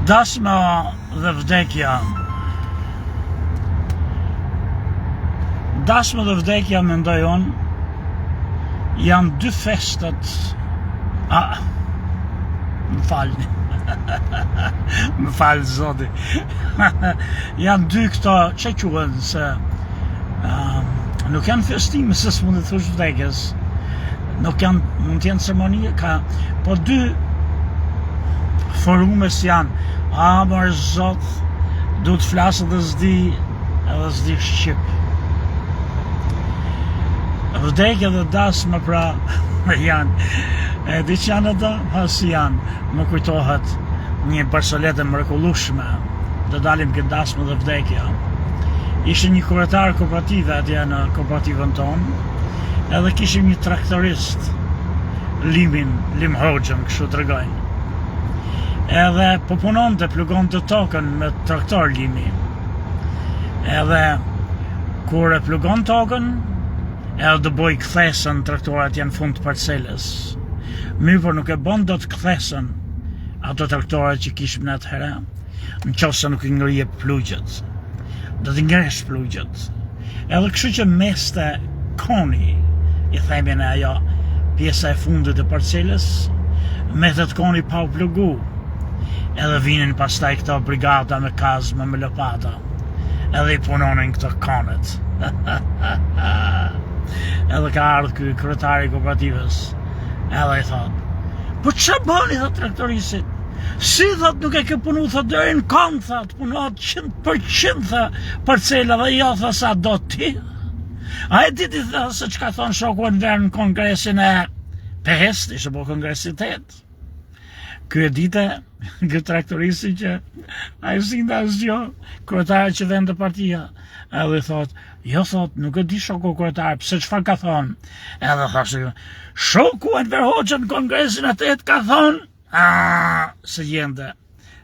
Dasma dhe vdekja. Dasma dhe vdekja mendoj unë janë dy festat a më falni më fal zoti janë dy këto që quhen se uh, nuk janë festime se s'mund të thush vdekjes nuk janë, mund të jenë ceremoni, ka, po dy forume si janë, a mor zot, du të flas edhe s'di, edhe s'di shqip. Vdekja dhe dasma pra janë, e di që janë ato, ha si janë, më kujtohet një barsoletë e mrekullueshme, do dalim ke dasma dhe vdekja. Ishte një kryetar kooperative atje në kooperativën tonë, Edhe kishim një traktorist, Limin, Lim Hoxhën, kështu tregojnë. Edhe po punonte, plugonte tokën me traktor Limi. Edhe kur e plugon tokën, edhe do boj kthesën traktorat janë në fund të parcelës. Mirëpo nuk e bon dot kthesën ato traktorat që kishim në atëherë, në qoftë se nuk i ngrije plugjet. Do t'i ngresh plugjet. Edhe kështu që meste koni, i themi ne ajo pjesa e fundit e parcelës, metet koni pa u plugu. Edhe vinin pastaj këto brigada me kazma me lopata. Edhe i punonin këto konet. edhe ka ardhë ky kryetari i kooperativës. Edhe i thot, po ça bëni, thot traktoristit? Si, thot, nuk e ke punu, thot, deri në kon, thot, Punohet 100% tha parcela dhe jo tha sa do ti. A e di ti tha se çka thonë shoku Enver në kongresin e pestë, ishte bo kongresi tetë. Ky e dite, ky traktoristi që ai s'dinte asgjë, kryetari që vente partia, edhe i thot, jo thot, nuk e di shoku kryetar, pse çfarë ka thonë? Edhe tha, shoku Enver Hoxha në kongresin e tetë ka thonë, a, se gjende.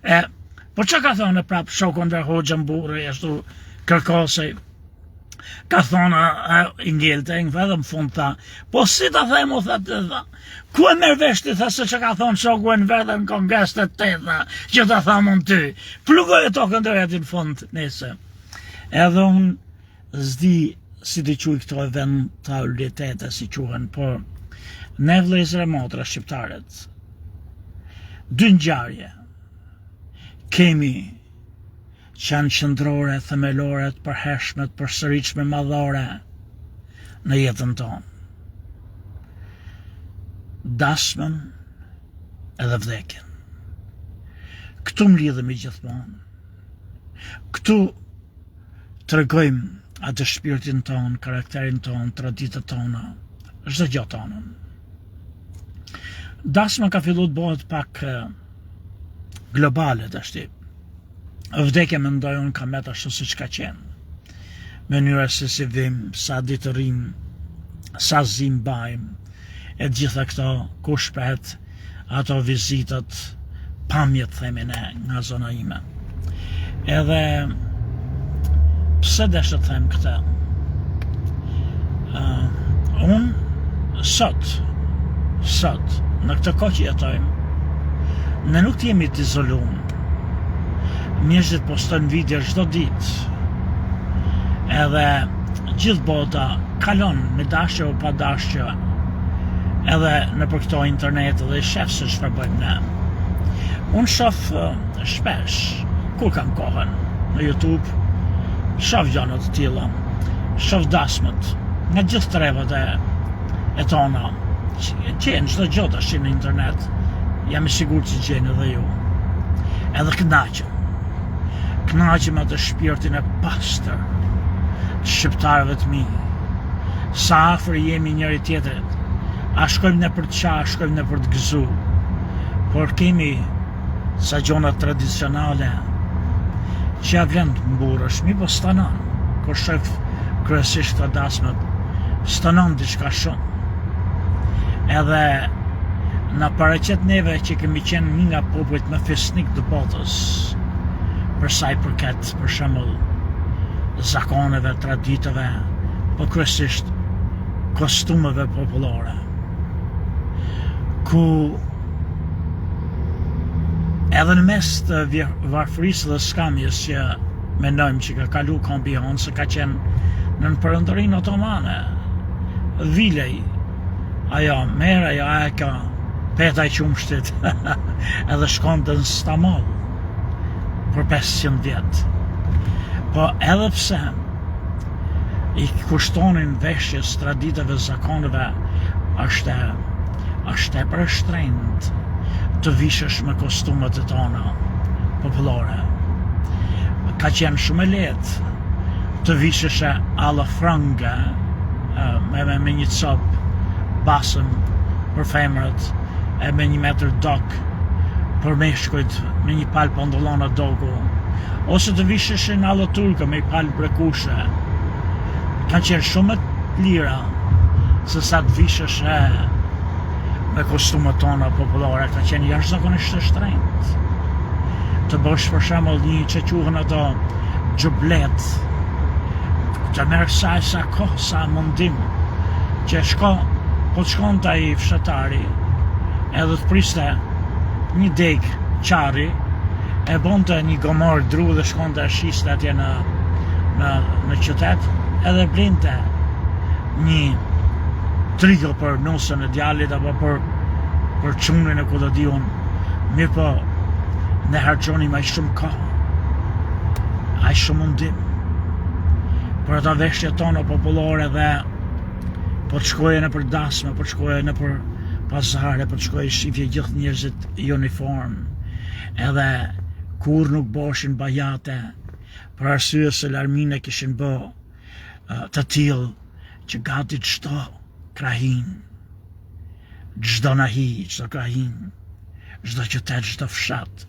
E, po ça ka thonë prap shoku Enver Hoxha mburrej, ashtu kërkosej, ka thonë a, i ngelte, në edhe në fund tha, po si ta them, o tha, të tha, ku e merr vesh ti, tha se ça ka thonë shoku Enver dhe në kongres të tetë, tha, që ta tham unë ty, plugoje tokën deri aty në fund, nese. Edhe unë s'di si t'i quj këto eventualitete si quhen, por ne vëllezër e motra shqiptarët, Dy ngjarje kemi që janë qendrore, themelore, të përhershme, të përsëritshme, madhore në jetën tonë. Dasmën edhe vdekjen. Këtu mblidhemi gjithmonë. Këtu tregojmë atë shpirtin tonë, karakterin tonë, traditët tona, çdo gjë tonën. Dasma ka fillu të bëhet pak globale tashti. Vdekja mendoj unë ka met ashtu siç ka qenë. Mënyra se si vim, sa ditë rrim, sa zi mbajmë, e të gjitha këto ku shprehet ato vizitat, pamjet themi ne nga zona ime. Edhe pse desha të them këtë? Uh, unë sot, sot, në këtë kohë që jetojmë, ne nuk jemi të izolum. Njerëzit postojnë video çdo ditë. Edhe gjithë bota kalon me dashje o pa dashje edhe nëpër këto internet dhe shef se çfarë bëjmë ne. Unë shof shpesh, kur kam kohën, në Youtube, shof gjana të tilla, shof dasmët, nga gjithë trevat e, e tona, gjen çdo gjë tash në internet, jam i sigurt që gjeni edhe ju. Edhe kënaqem. Kënaqem atë shpirtin e pastër të shqiptarëve të mi. Sa afër jemi njëri tjetrit. A shkojmë ne për të qa, a shkojmë ne për të gëzu. Por kemi ca gjona tradicionale që ja vlen të mburresh, mirëpo stanon, kur shof kryesisht këto dasmët, stanon diçka shumë. Edhe na paraqet neve që kemi qenë një nga popujt më fisnik të botës, për sa i përket, për shembull, zakoneve, traditave, po kryesisht kostumeve popullore. Ku Edhe në mes të varfërisë dhe skamjes që mendojmë që ka kalu kombi jonë se ka qenë nën perandorinë otomane. Vilej, ajo, merr ajo, ajo ka peta e qumështit edhe shkonte në Stamboll për 500 vjet. Po edhe pse i kushtonin veshjes, traditave, zakoneve, është është tepër e shtrenjtë të vishesh me kostumet e tona popullore. Ka qenë shumë e lehtë të vishesh alla frënge me, me, me një copë basëm për femrat e me një metër dok për meshkujt me një palë pantallona doku ose të visheshin alla turke me një palë brekushe kanë qenë shumë të lira se sa të vishesh e me kostumet tona popullore ka qenë jashtëzakonisht e shtrenjtë. Të bësh për shembull një që quhen ato xhublet, të merr sa e sa kohë, sa mundim, që shko, po të shkonte ai fshatari, edhe të priste një degë qarri, e bonte një gomar dru dhe shkonte e shiste atje në, në, në qytet, edhe blinte një triko për nusën e djalit apo për për çunin e ku ta di unë. Mirëpo, ne harxhonim aq shumë kohë, aq shumë mundim për ato veshje tona popullore dhe po të shkoje nëpër dasma, po të shkoje nëpër pazare, po të shkoje shifje gjithë njerëzit uniform, edhe kurrë nuk boshin bajate, për arsye se larminë e kishin bë të tillë që gati çdo krahinë, çdo nahi, çdo krahinë, çdo qytet, çdo fshat,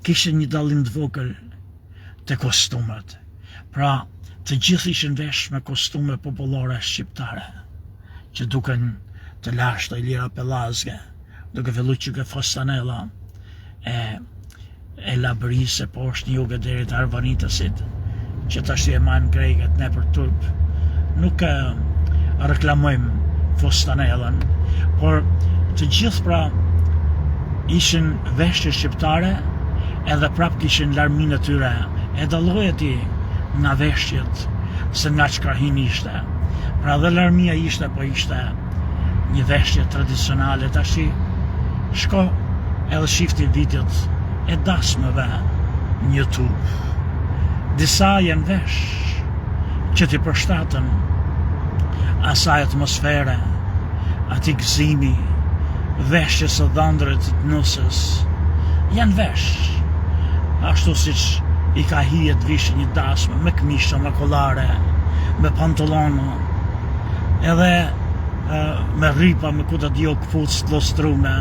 kishte një dallim të vogël te kostumet. Pra, të gjithë ishin vesh me kostume popullore shqiptare, që duken të lashta ilira pellazge, duke fillu që ke fustanella e e Labërisë e poshtë në jug e deri te arvanitasit, që tashti e majnë grekët ne për turp, nuk e reklamojmë fustanellën, por të gjithë pra ishin veshje shqiptare edhe prap kishin larminë e tyre, e dalloje ti nga veshjet se nga ç'krahinë ishte. Pra dhe larmia ishte, po ishte një veshje tradicionale tashi shko edhe shifni videot e dasmëve në YouTube. Disa janë vesh që t'i përshtatën asaj atmosfere, atij gëzimi, veshjes së dhëndrit të nuses, janë vesh, ashtu siç i ka hije të vish një dasmë me këmisha, me kollare, me pantallona, edhe me rripa, me ku ta di unë këpucë të lustrume,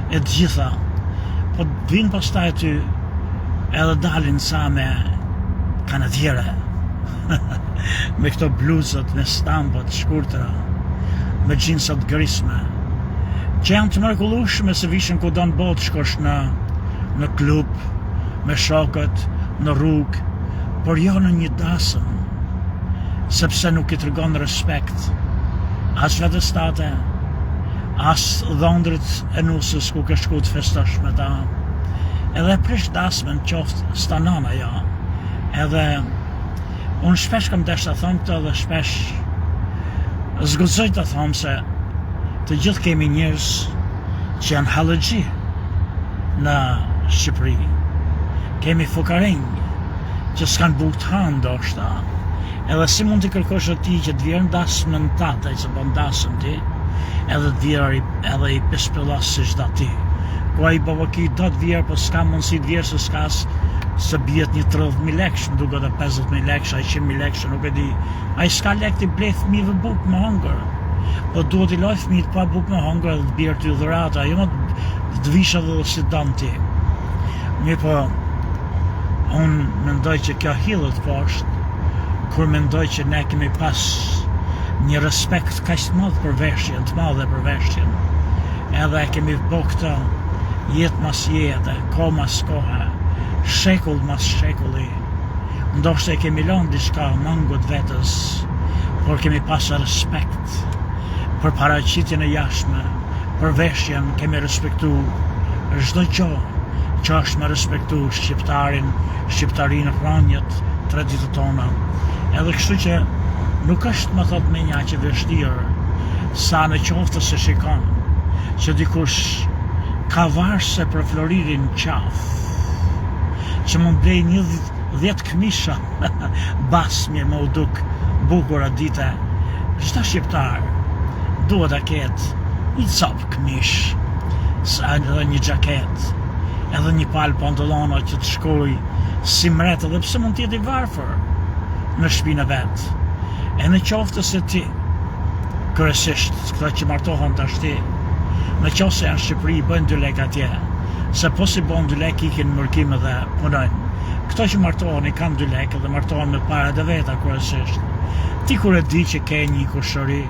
e të gjitha. Po vijnë pastaj aty edhe dalin sa me kanatjere, me këto bluzat, me stampat të shkurtra, me xhinsat grisme, që janë të mrekullueshme se vishen kudo në botë shkosh në, në klub, me shokët, në rrugë, por jo në një dasëm. sepse nuk i tregon respekt as vetes tate, as dhëndrit e nuses ku ke shku të festosh me ta. Edhe e prish dasmën qoftë s'ta ajo. Edhe unë shpesh kam dashtë ta thom këtë dhe shpesh s'guxoj ta thom se të gjithë kemi njerëz që janë hallexhi në Shqipëri. Kemi fukarenj që s'kanë bukë të hanë ndoshta. Edhe si mund t'i kërkosh atij që të vjerë në dasmën tate, që bën dasëm ti, edhe të vjerë edhe i pispillos siç do ti. Ku ai babaki do të vjerë, po s'ka mundësi të vjerë se s'ka se bijet një 30.000 lekë, më duket e 50.000 lekë, a 100.000 lekë, nuk e di. Ai s'ka lekë t'i blej fëmijëve bukë me hongër. Po duhet t'i lojë fëmijët pa bukë me hongër edhe të bjerë ty dhurata, jo më të vish edhe si don ti. Mirëpo, unë mendoj që kjo hidhet poshtë, kur mendoj që ne kemi pas një respekt kaq të madh për veshjen, të madhe për veshjen, edhe e kemi bo këtë jetë mas jete, kohë mas kohe, shekull mas shekulli, ndoshta e kemi lënë diçka mangut vetes, por kemi pas respekt për paraqitjen e jashtme, për veshjen kemi respektu çdo gjë. Që është me respektu shqiptarin, shqiptarinë, rranjët, traditët tona. Edhe kështu që nuk është me thotë menja aq e vështirë, sa në qoftë se shikon që dikush ka varëse për floririn qafë, që mund blej një 10 këmisha basmje me u duk bukur atë dite, çdo shqiptar duhet ta ketë një copë këmishë, edhe një xhaketë, edhe një palë pantallona që të shkojë si mret edhe pse mund të jetë i varfër në shpinë e vet. E në qoftë se ti, kryesisht këta që martohen tashti, në qoftë se janë Shqipëri, bëjnë dy lekë atje, se po s'i bon dy lekë ikin në mërgim edhe punojnë. Këto që martohen i kanë dy lekë dhe martohen me paret e veta kryesisht. Ti kur e di që ke një kushëri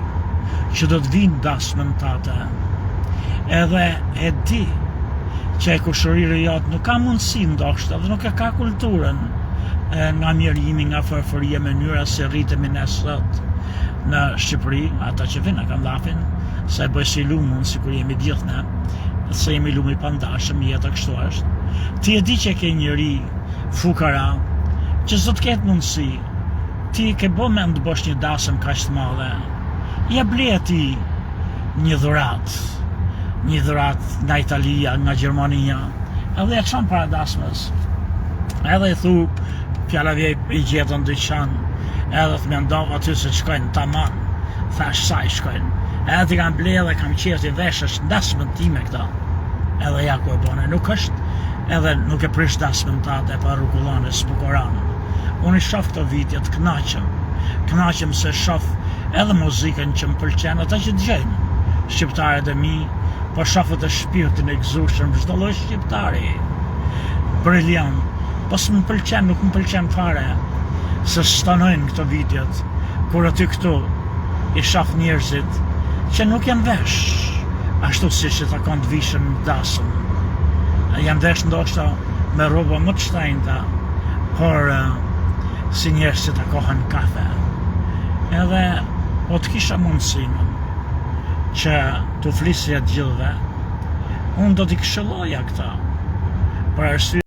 që do të vijë në dasmën tate, edhe e di që e kushëriri jot nuk ka mundësi ndoshta dhe nuk e ka kulturën e, nga mjerimi, nga varfëria, mënyra si rritemi ne sot në Shqipëri, ata që vinë, e kam llafin, se e bëj si lumun, sikur jemi gjithë ne, se jemi lumi pandashëm, jeta kështu është. Ti e di që ke njeri fukara, që s'do të ketë mundësi, ti ke bo mend të bësh një dasëm kaq të madhe, ja ble atij një dhuratë, një dhuratë nga Italia, nga Gjermania, edhe ja çon para dasmës. Edhe i thu, fjala vjen i gjetën dyqan, edhe të mendova aty se të shkojnë taman, thash sa i shkojnë. Edhe t'i kam ble edhe kam qejf t'i veshësh në dasmën time këto. Edhe ja ku e bone, nuk është edhe nuk e prish dasmën tate e rregullon e zbukuron. Unë i shoh këto video të kënaqem. Kënaqem se shoh edhe muzikën që më pëlqen, ata që dëgjojnë shqiptarët e mi, po shoh edhe shpirtin e gëzueshëm çdo lloj shqiptari. Briliant. Po s'më pëlqen, nuk më pëlqen fare se stonojnë këto videot kur aty këtu i shoh njerëzit që nuk janë vesh ashtu siç i takon të vishen në dasëm. Janë vesh ndoshta me rroba më të shtrenjta, por eh, si njerëz që takohen në kafe. Edhe po të kisha mundësinë që t'u flisja të gjithëve, unë do t'i këshilloja këta. Për arsye.